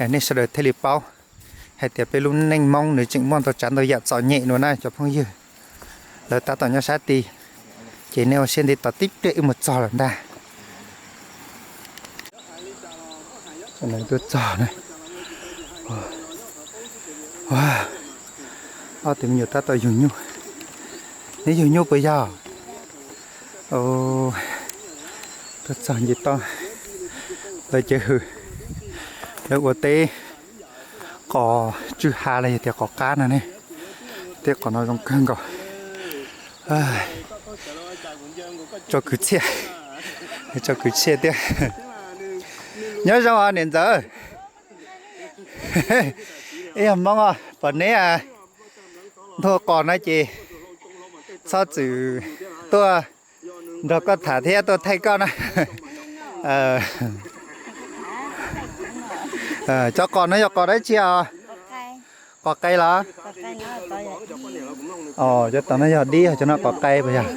Nej sawv daws thiaj li paub hais tias peb lub neej Hmoob nws tseem muaj ntau tsav ntau yam txom nyem no na cov phooj ywg. Lawv tab tom nyob sab tid, ces nej ua siab ntev tos tib pliag wb mus txog lawm ntag. Tuaj txog na. Ob tug me nyuam tab tom yug nyuj. Neb yug nyuj puas yog? Tuaj txog nce toj, lawv cev hws, lawv ua teb qos tswj ha los yog tias qos qab no ne. Teb qos no zoo kawg nkaus. Tso kwv txhiaj, tso kwv txhiaj thiab. Nyob zoo os niam ntxawm. Ib yog Hmoob os, pom neb nthua qos no ces txhob txwm tuaj nrog koj tham thiab tuaj thaij koj na. Cov qos no yog qos dab tsi os? Qos qe los? Cov tom no yog dib, cov no qos qe puas yog?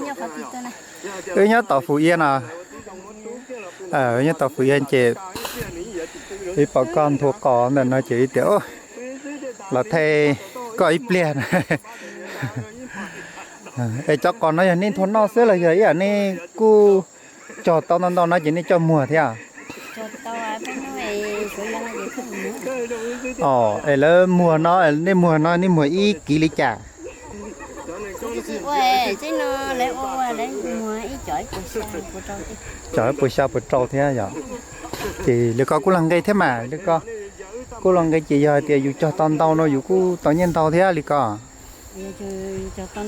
Wb nyob tom Fus Ia no. Wb nyob tom Fus Ia ces wb pom koj nthua qos ntawm no ces wb tias los thaij koj ib pliag. Es cov qos no yog nej nthua noj xwb los yog ib yam nej kuj cog tau ntau ntau no ces nej coj muag thiab? Es lawv muag no, nej muag no nej muag ib kiv li cas? Cog puas xya puas rau thiab yom? Ces li ko kuj los nqe thiab mas, li ko kuj los nqe ces yog hais tias yus cog tau ntau no yus kuj tau nyiaj ntau thiab li ko. Txawm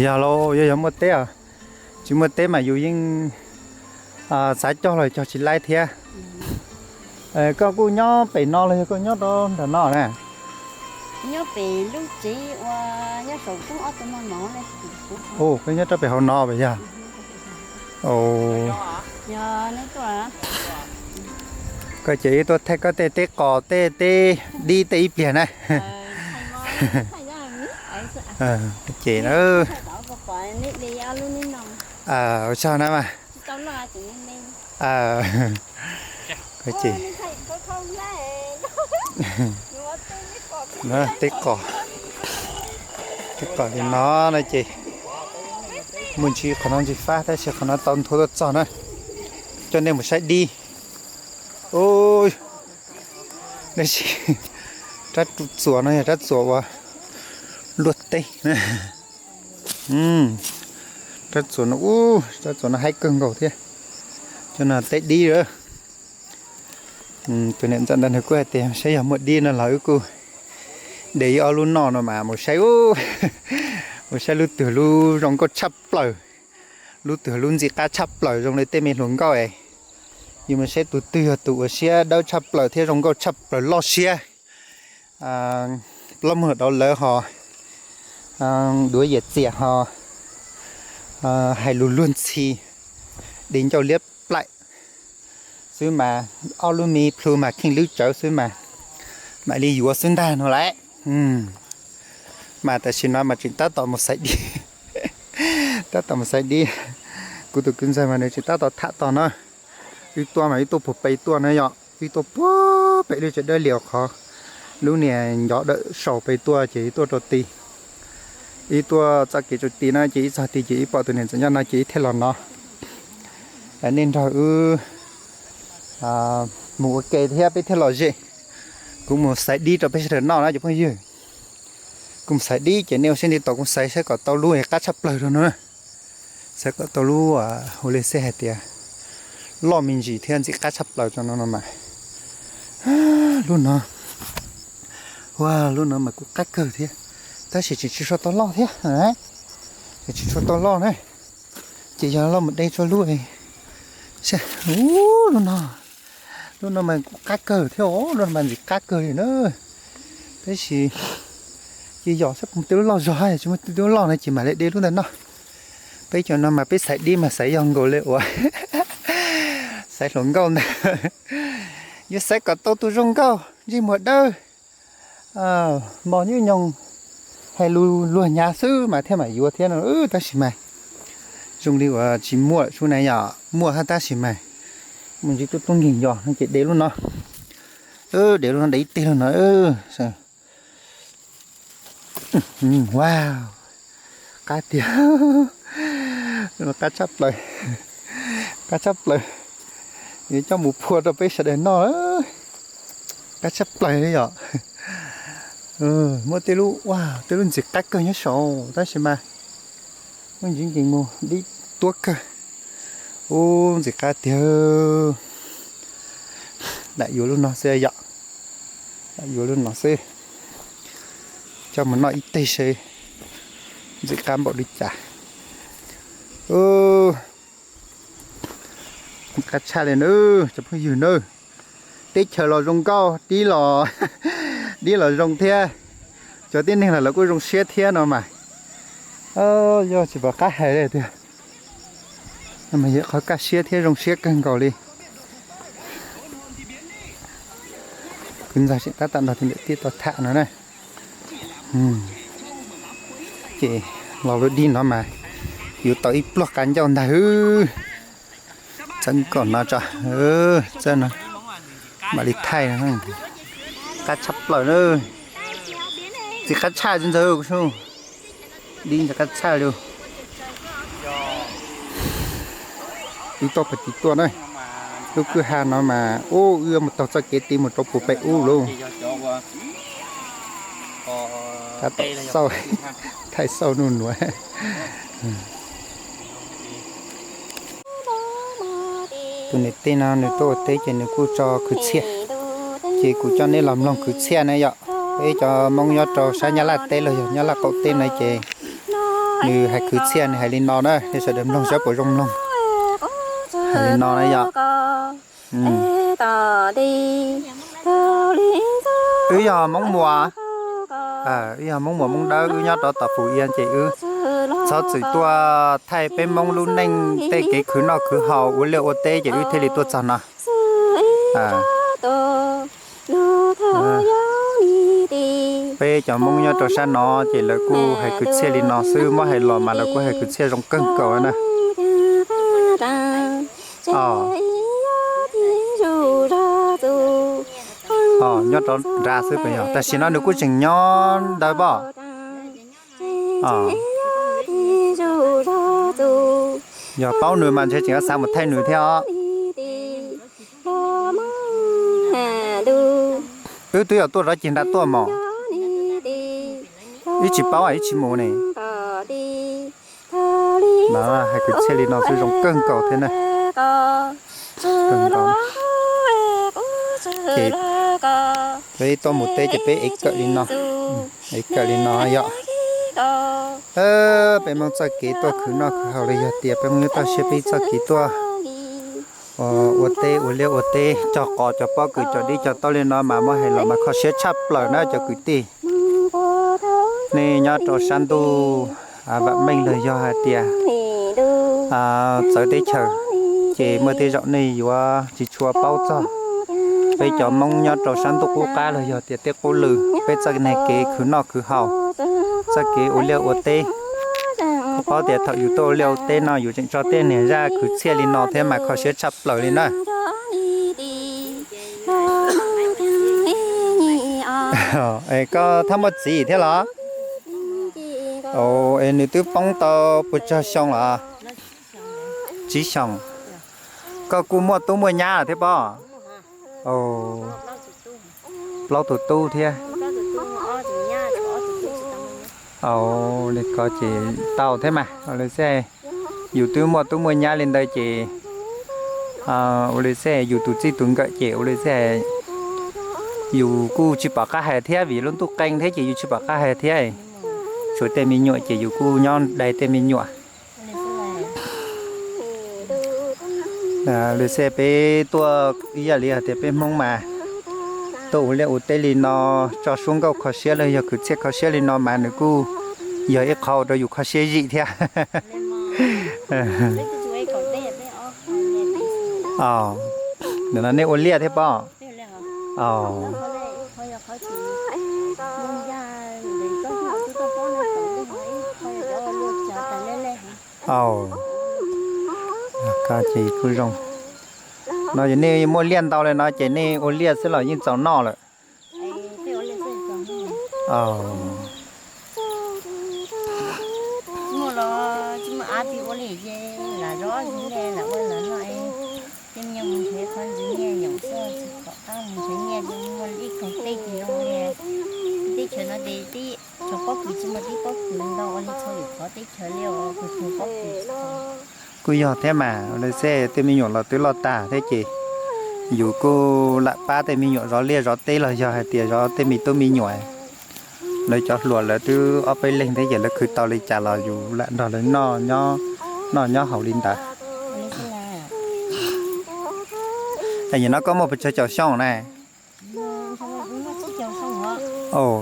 yog los yog muaj teb os, tsis muaj teb mas yus yeej xav cog los cog tsis laib thiab. Koj kuj nyob pem no los yog koj nyob rau nram no na? Koj nyob rau pem hauv no puas yog? Koj ces wb tuaj thaij koj tej teb qos tej teb dib tej ib pliag na. Ces ua tsaug na mas. Teb qos, teb qos li no no ces muaj ntsis qhov no ntsis fab tab sis qhov no tau nthua tuaj txog na. Coj nej mus saib dib. Rab txuas no yog rab txuas uas luaj teb. Rab txuas no, rab txuas no haib kawg nkaus thiab. Cov no teb dib lawm. Tus niam ntxawm ntawd nws kuj hais tias saib yog muaj dib no los wb kuj de ib ob lub noj no mas mus saib, mus saib lub twg lub zoo nkauj tshaj plaws, lub twg lub ntxim qab tshaj plaws zoo li tej me hluas nkauj es. Yus mus saib tus twg yog tus uas siab dawb tshaj plaws thiab zoo nkauj tshaj plaws loj siab, plaub muag dau lawv ho, duav yias txias ho, hais lus luag ntxhi, di ncauj liab plaim xwb mas, ob lub me plhu mas kheej lwb tsawv xwb mas, mam li yuav xwb ntag no lauj. Mas tam sim no mas tseem tab tom mus xaiv dib, tab tom mus xaiv dib. Kuv tus kwv ntxawg mas nws tseem tab tom tham tog na. Wb tuaj mas wb tuaj puag pem tuaj na yom, wb tuaj puag pem lub tsev dawb lias qhov lub niag ncov dawm saum pem tuaj ces wb tuaj rau tid. Wb tuaj txoj kev rau tid na ces wb txog tid ces wb pom tus niam ntxawm nyob no ces wb thiaj los no. Nej nrog wb mus ua ke thiab peb thiaj lom zem. Kuv mus xaiv dib rau peb sawv daws noj na cov phooj ywg. Kuv mus xaiv dib ces nej ua siab ntev tos kuv xaiv saib kom tau lub qab tshaj plaws rau no. Xaiv kom tau lub ua li xij hais tias loj me ntsis thiab ntxim qab tshaj plaws rau no no mas. Lub no, ua lub no mas kuj qab kawg thiab, tab sis tseem tsis tshua tau loj thiab, tseem tsis tshua tau loj na. Ces yog loj mus de txhua lub, lub no, lub no mas kuj qab kawg thiab os, lub no mas ntxim qab kawg li na. Tab sis ces yog saib puas muaj tej lub loj zog, tsis muaj tej lub loj no ces mam li de lub ntawd noj. Peb cov no mas peb xaiv dib mas xaiv yog nkaus li uas xaiv hluas nkauj ntag. Yuav xaiv kom tau tus zoo nkauj ntsej muag dawb, mos nyuj nyoos, hais lus luag hnyav xwb mas thiaj mam yuav thiab no. Tab sis mas zoo li uas tsis muaj sub na yom, muaj hab tab sis mas Mus ntsib tub tub nkeeg yos no ces de lub no. Dev lub no, dev ib teg lub no. Wow, qab tiag, qab tshaj plaws, qab tshaj plaws. Yuav coj mus phua rau peb sawv daws noj. Qab tshaj plaws li yom. Muaj tej lub, tej lub ntxim qab kawg nyob saud tab sis mas muaj ntsis nkees mus dib tuab kawg. Ub, ntxim qab tiag. Lam yuav lub no xwb yom. Lam yuav lub no xwb, coj mus noj ib teg seb ntxim qab npaum li cas. Qab tshaj li nawb cov phooj ywg nawb. Teb chaws los zoo nkauj, dib los, dib los zoo thiab. Cov tib neeg los lawv kuj zoo siab thiab no mas. Yog tsis pom qab hais li tiag. Mas yog qhov kaj siab thiab zoo siab kawg nkaus li. Kwv ntxawg tseem tab tom nrog tus niam tij tau tham no na. Ces los lub dib no mas yuav tau ib pluag qab ncauj ntag. Txawb nkaus no tso, txawb no mam li thaij. Qab tshaj plaws na. Txiv qab tshaj txiv ntxawg, dib ntxim qab tshaj li. Wb tuaj pem tid tuaj na. Lub kwj ha no mas ub, wb mus taug txoj kev tid mus rau puag pem ub lauj. Tab tom xauj, thaij xauj nuj nuav. Tus niam tij no nws tuaj ua teb ces nws kuj tso kwv txhiaj, ces kuv coj nej los mloog kwv txhiaj na yom. Peb cov Hmoob nyob rau sab Nyab Laj teb los yog Nyab Laj qaum teb no ces nws hais kwv txhiaj nws hais li no na, nej sawv daws mloog saib puas zoo mloog. Hais li no na yom. Wb yog Hmoob Muas, wb yog Hmoob Muas Hmoob Dawb, wb nyob rau tom Fuj Iab ces wb txhob txwm tuaj thaij peb Hmoob lub neej tej kev khwv noj khwv haus ua liaj ua teb ces wb thiaj li tuaj txog no. Peb cov Hmoob nyob rau sab no ces lawv kuj hais kwv txhiaj li no xwb, muab hais los mas lawv kuj hais kwv txhiaj zoo kawg nkaus na. Nyob rau nrad xwb, tam sim no nws kuj tseem nyob ntawd pob. Yog paub nws mas ntshe tseem yuav xav mus thaij nws thiab os. Wb twb yog tuaj zov ceg nram tuaj mog. Wb tsis paub, wb tsis mus ne. No hais kwv txhiaj li no xwb zoo kawg nkaus thiab na. Ces peb tuaj mus teb ces peb ev kawm li no, ev kawm li no yom. Peb Hmoob txoj kev tuaj khwv noj khwv haus los yog tias peb Hmoob nyob toj siab peb txoj kev tuaj ua teb ua liaj ua teb, cog qos cog pob kws cog dib cog taub li no mas muab hais los mas kho siab tshaj plaws na cov kwv tij. Nej nyob rau sab ntuj vam meej los yog hais tias txawv teb chaws, ces muaj tej zaum nej yuav tsis tshua paub txog. Peb cov Hmoob nyob rau sab ntuj qub qab los yog tias tej qub lw, peb txoj kev khwv noj khwv haus, txoj kev ua liaj ua teb, kuv paub tias thaum yus tuaj ua liaj ua teb no yus tseem tso tej niag zaj kwv txhiaj li no thiab mas kho siab tshaj plaws li na. Es koj thaj muaj txiv thiab los? Es nws twb poob tau puas tsawg xyoo los? Tsib xyoos. Koj kuj muaj tub muaj nyab thiab pob? Plaub tug tub thiab. Li ko ces tau thiab mas, ua li xij, yus twb muaj tub muaj nyab li ntawd ces ua li xij yus tus txij tus nkawm ces ua li xij yus kuj tsis pom qab hais thiab vim lub ntuj qee thiab ces yus tsis pom qab hais thiab. Tshuav tej me nyuam ces yus kuj nyob dai tej me nyuam. Ua li xij peb tuaj ib yam li hais tias peb Hmoob mas tuaj ua liaj ua teb li no, tso suab nkauj kho siab los yog kwv txhiaj kho siab li no mas nws kuj yog ib qho ua rau yus kho siab zim thiab. Ntawm no nej ua liaj thiab pob? Au, koj ces kuj zoo. No ces nej muaj liaj ntau li no ces nej ua liaj xwb los yeej txaus noj lawm? Muaj los tsis muaj av twg ua li ces lam zov zog li lam ua lam noj. Tej me nyuam mus nrhiav qhov ntxiv nyiaj yoom xwb, tsis pom qab mus nrhiav nyiaj, muaj ib koog teb ces zoo li teb chaws no ces teb chaws pob kws tsis muaj tib pob kws ntau ua li txhua yam qhov teb chaws li os, kws kws pob kws. Kuj yog thiab mas, lawv xeb tej me nyuam los twb loj tag thiab ces yus kuj lam pab tej me nyuam zov liaj zov teb los yog hais tias zov tej me tub me nyuam. Lawv cov hluas lawv twb ob peb leeg thiab ces lawv khwv tau li cas los yus lam nrog lawv noj nyob haus li ntawd. Es nim no koj muaj puas tsawg caum xyoo na?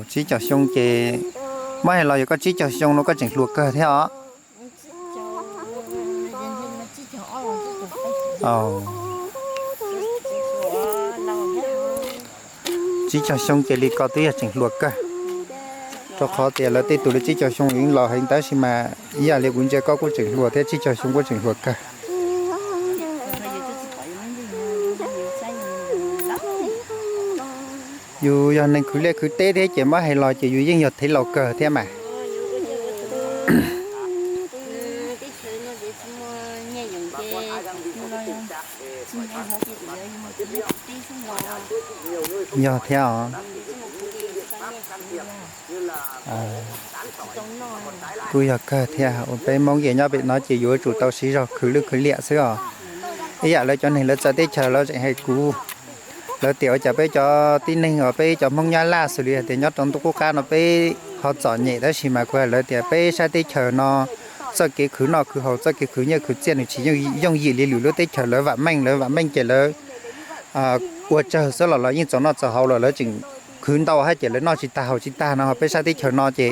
Tsib caug xyoo ces, muab hais los yog koj tsib caug xyoo no koj tseem hluas kawg thiab os. Tsib caug xyoo ces li ko twb yog tseem hluas kawg, rau qhov tias lawv tej tus li tsib caug xyoo yeej laus heev, tab sis mas ib yam li kuv ntsia koj kuj tseem hluas thiab, tsib caug xyoo kuj tseem hluas kawg. Yus yog neeg khwv liaj khwv teb thiab ces muab hais los ces yus yeej yog thev laus kawg thiab mas. Yog thiab os. Kuj yog kawg thiab, ua peb Hmoob ces nyob pem no ces yuav tsum tau siv zog khwv lwj khwv liam xwb os. Ib yam lawv cov neeg lawv txawv teb chaws lawv tseem hais kuv, lawv tias ua cas peb cov tib neeg uas peb cov Hmoob Nyab Laj xws li hais tias nyob rau ntuj qub qab no peb ho txom nyem, tab sis mas kuv hais lawv tias peb sab teb chaws no txoj kev khwv noj khwv haus, txoj kev khwv nyiaj khwv txiaj nws tsis yooj yim li lwm lub teb chaws lawv vam meej, lawv vam meej ces lawv ua tsawg xwb los lawv yeej txaus noj txaus haus los lawv tseem khwv ntau hab ces lawv noj tsis tag haus tsis tag no, ho peb sab teb chaws no ces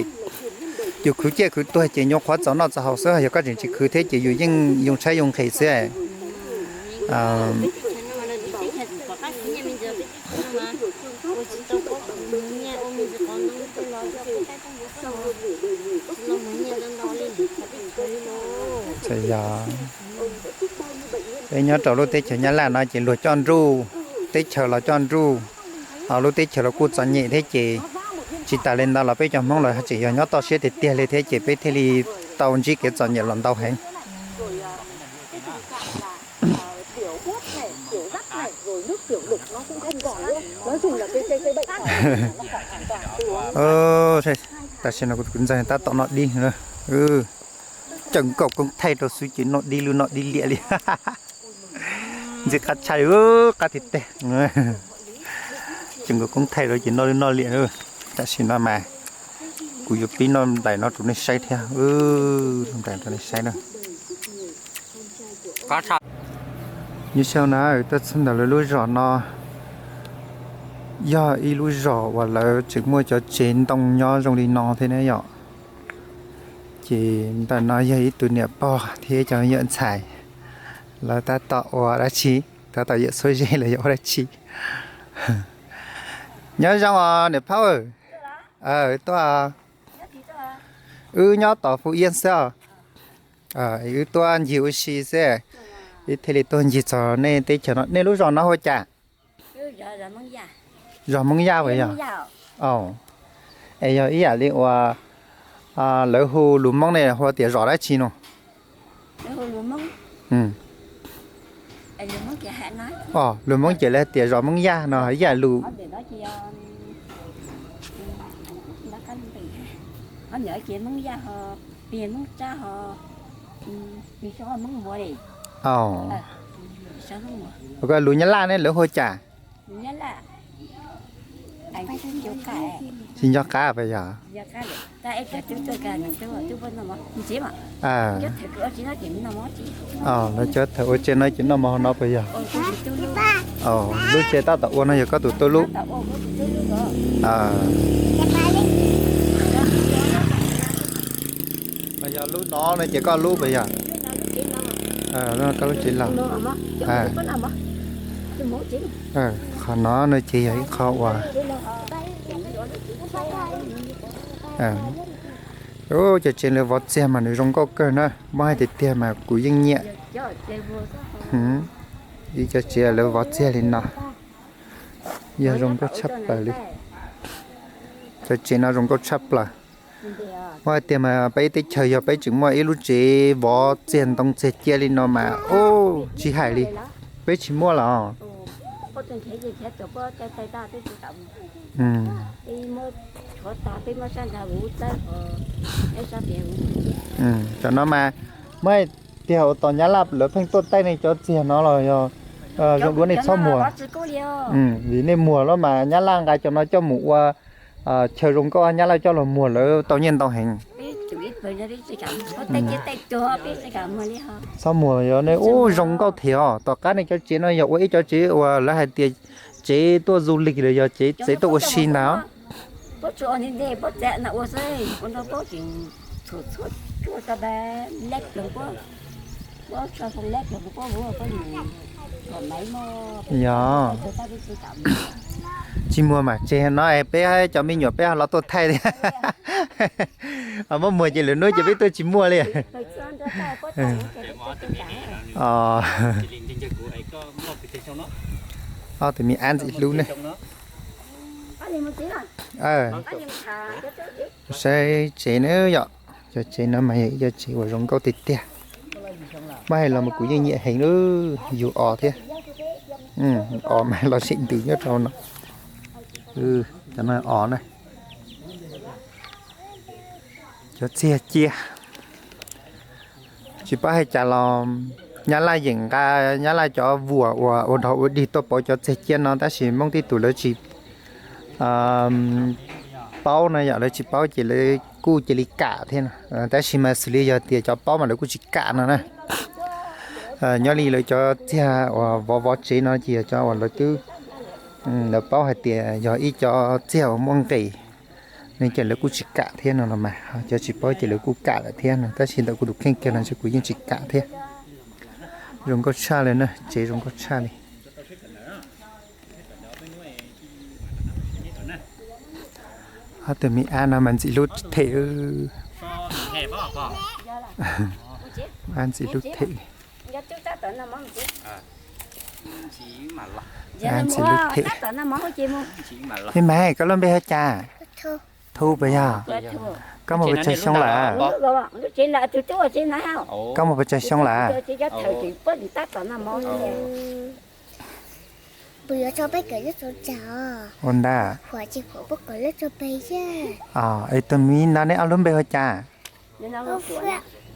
yus khwv ciaj khwv tuag ces nyuam qhuav txaus noj txaus haus xwb, yog koj tseem tsis khwv thiab ces yus yeej yoo tshaib yoo nqhis xwb. Yog peb nyob rau lub teb chaws Nyab Laj no ces luag coj nruj, teb chaws los coj nruj, ho lub teb chaws los kuj txom nyem thiab ces tsis tas li ntawd los peb cov Hmoob los tseem yog nyob toj siab tiag tiag li thiab ces peb thiaj li tau ntsib kev txom nyem los ntau heev. Tam sim no kuv ntxawg tab tom noj dib, coj nkaus koob thaij rau xwb ces noj dib lwj noj dib liam li. Ntxim qab tshaj, qab tiag tiag. Coj nkaus koob thaij rau ces noj lwj noj liam. Tam sim no mas kuv yuav pib noj nplaim no rau nej saib thiab, noj nplaim rau nej saib na. Nyob zoo na, tuaj txog ntawm lawv lub zos no, yog ib lub zos uas lawv tseem muaj cov tsev ntoo nyob zoo li no thiab ne yom. Ces ntawm no yog ib tug niam pog thiab cov yawm ntxhais, lawv tab tom ua dab tsi, tab tom yawm xuab zeb los yog ua dab tsi. Nyob zoo os niam phauj. Tuaj, wb nyob tom Fu Iab xwb os. Wb tuaj ncig ua si xwb, wb thiaj li tuaj ncig txog nej teb chaws no. Nej lub zos no hu ua cas? Zos Hmoob Yaj puas yog? Es yog ib yam li uas lawv hu lus Hmoob ne hu tias zos dab tsi no? Lus Hmoob ces lawv tias zos Hmoob Yaj no ib yam lus. Lus Nyab Laj ne lawv hu cas? Tsis nco qab puas yog? Lawv cov thaum ua tsev no ces noj mov hauv no puas yog? Lub tsev tab tom ua no yog koj tus tub lub? Yog lub no no ces koj lub puas yog? Koj lub tsev laug. Qhov no no ces yog ib qho uas cov tsev lawv vov txiag mas nws zoo nkauj kawg na, muab hais tiag tiag mas kuv yeej nyiam. Ib cov tsev lawv vov txiag li no, yog zoo nkauj tshaj plaws li. Cov tsev no zoo nkauj tshaj plaws. Muab hais tias mas peb teb chaws yog peb tseem muaj ib lub tsev vov txiag ntoo txiag cia li no mas, ub, tsis hais li, peb tsis muaj los. Cov no mas, muab hais tias ua tom Nyab Laj lawv pheej tuaj taij nej cov txiag no los yog zoo dua nej txhob muag. Vim nej muag los mas Nyab Laj nqa cov no coj mus ua chaw zoo nkauj, Nyab Laj coj los muag lawv tau nyiaj ntau heev. Txhob muag, yog nej ub zoo nkauj thiab os. Tom qab nej cov tsev no yog ua ib cov tsev uas lawv hais tias tsev tuaj du lịch los yog tsev txawv tuaj ua si ntag. Yog tsis muag mas tseg no es peb cov me nyuam peb ho los tuaj thaij thiab. Muab muag ces lwm hnub ces peb tuaj tsis muaj li. Ob tug me ab ntxim hlub ne. Saib tsev na yom, cov tsev no mas yog ib cov tsev uas zoo nkauj tiag tiag. Muab hais los mas kuv yeej nyiam heev lawm, yus os thiab. Os mas los sim ntws nyob rau no. Cov no os na. Cov txiag cia. Tsis paub hais cas los Nyab Laj yeem nqa Nyab Laj cov vuas uas ua dog ua dig tuaj pauv cov txiag cia no tab sis Hmoob tib tug lawv tsis paub no yom, lawv tsis paub ces lawv kuj cia li kam thiab no. Tab sis mas xws li yog tias cov paub mas lawv kuj tsis kam no na. Nyob li lawv cov txiag uas vov vov tsev no ces yog cov uas lawv twb, lawv paub hais tias yog ib cov txiag uas muaj nqis, ne ces lawv kuj tsis kam thiab no los mas, cov tsis paub ces lawv kuj kam lawm thiab no, tab sis ntawm kuv tus kheej kiag no ntshe kuv yeej tsis kam thiab. Zoo nkauj tshaj li na, tsev zoo nkauj tshaj li. Ob tug me ab no mas ntxim hlub them. Ab ntxim hlub them. Ab ntxim hlub them. Me mas koj lub npe hu cas? Thu puas yog? Koj mus pes tsawg xyoo lawm? Koj mus pes tsawg xyoo lawm? Ua ntag. Es tus me no neb ob lub npe hu cas?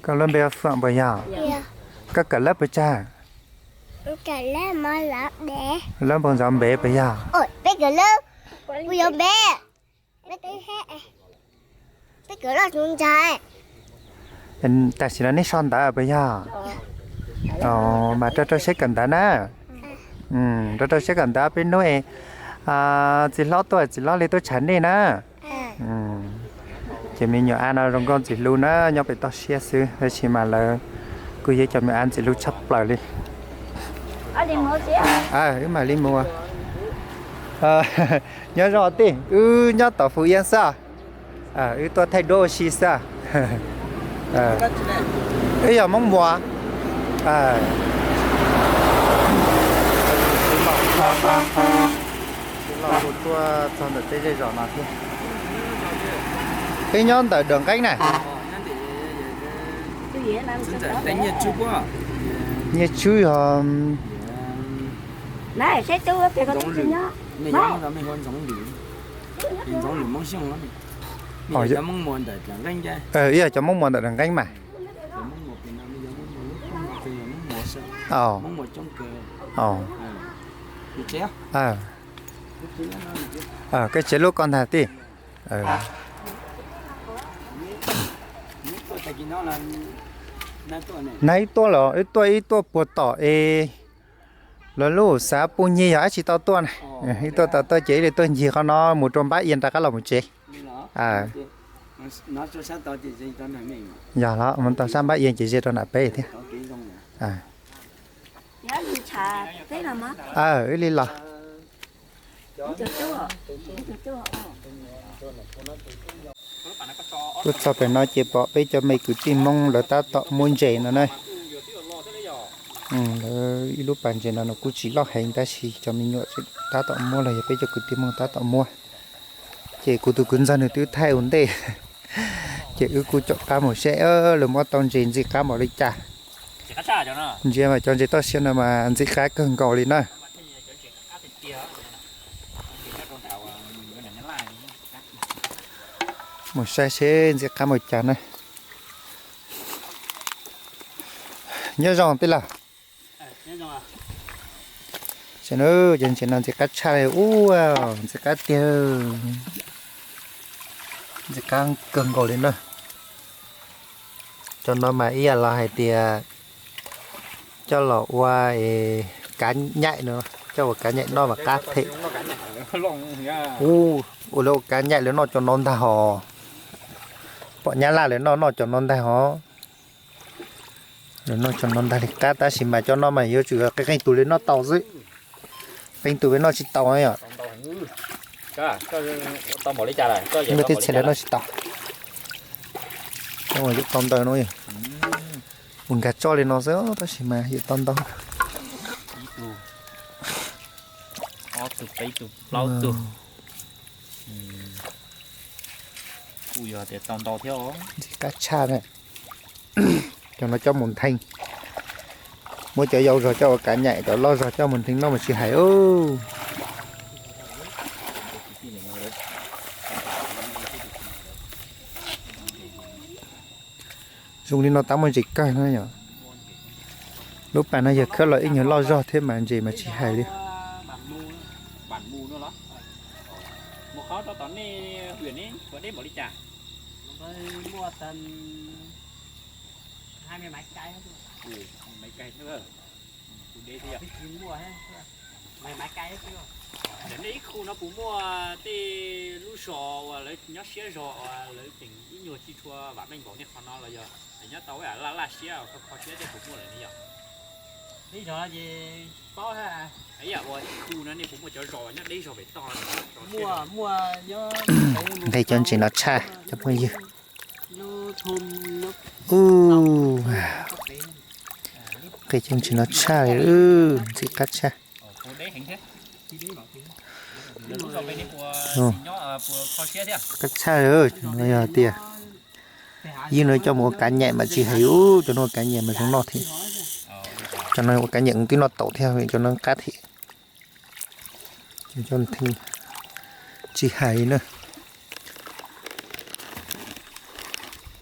Koj lub npe hu Fwm puas yog? Koj kawm lab pes tsawg? Lab npau ntxov npe puas yog? Tam sim no neb so ntawv puas yog? Mas rau rau siab kawm ntawv na. Rau rau siab kawm ntawv, peb hnub es txiv hlob tuaj txiv hlob li tuaj tshav nej na. Ces me nyuam ab no zoo nkauj ntxim hlub na, nyob pem toj siab xwb tab sis mas lawv kuj yog cov me ab ntxim hlub tshaj plaws li. Wb mam li mus. Nyob zoo tij, wb nyob tom Phú Yên xwb. Wb tuaj thaij duab ua si xwb. Wb yog Hmoob Muas. Los kuv tuaj txog ntawm tej zej zos no thiab. Wb nyob ntawm Dawm Nqeeb na. Nyiaj Tswb yog Ib yog cov Hmoob Muas ntawm Dawm Nqeeb mas. Koj tsev lub ko ntag tij. Nag ib tuaj los ib tuaj ib tuaj puag tom es lawv lub xav puj nyig yog dab tsi tau tuaj na. Ib tuaj tau tuaj ces ib li tuaj ncig qhov no mus rau Npab Ia rov qab los mus tsev. Yog los mus tau sab Npab Ia ces ze rau nram peb thiab. Wb li los. Tuaj txog pem no ces pom peb cov me kwv tij Hmoob lawv tab tom muab ntses no na. Lawv ib lub pas ntses no nws kuj tsis loj heev tab sis cov me nyuam tab tom muab los yog peb cov kwv tij Hmoob tab tom muab. Ces kuv tus kwv ntxawg nws twb thaij ua ntej, ces wb kuj caum qab mus saib lawv muab tau ntses ntxim qab npaum li cas. Ntsia mas cov ntses toj siab no mas ntxim qab kawg nkaus li na. Mus saib seb ntxim qab npaum cas na. Nyob zoo tij laug. Saib na, cov ntses no ntxim qab tshaj li ub, ntxim qab tiag, ntxim qab kawg nkaus li na. Cov no mas ib yam los hais tias coj los ua kav nyaim no, coj ua kav nyaim noj mas qab them. Ua lawv ua kav nyaim lawv noj cov no ntag hos. Pom nyab laj lawv noj noj cov no ntag hos. Lawv noj cov no ntag li qab tab sis mas cov no mas yuav tsum qee qee tus lawv noj tau xwb, qee tus lawv noj tsis tau yom. Tej txhia lawv noj tsis tau. Yuav tau ntau no, mus nkag tso li no xwb tab sis mas yuav tau ntau. Ntxim qab tshaj na. Cov no coj mus ntheej, muab cov yau zog coj ua kav nyaim, cov loj zog coj mus ntheej noj mas tsis hais. Zoo li no tab muaj ntses kawg no yom. Lub pas no yog khawb los ib nyuag loj zog thiab mas ntses mas tsis hais li. Ntawm nej ib khu no puas muaj tej lub zos uas lawv nyob siab zog uas lawv tseem ib nyuag tsis tshua vam meej npaum nej qhov no los yog nyob tau laj laj siab kho kho siab thiab puas muaj lawm ne yom? Ib yam uas ib khu no nej puas muaj cov zos nyob deb zog pem toj? Nqe cov ntses no tshaj cov phooj ywg. Nqe cov ntses no tshaj li, ntxim qab tshaj. Qab tshaj li, no yog tias yeej no coj mus ua kav nyaim mas tsis hais, cov no ua kav nyaim mas zoo noj thiab. Cov no ua kav nyaim twb noj tau thiab, cov no qab thiab. Tsis hais na.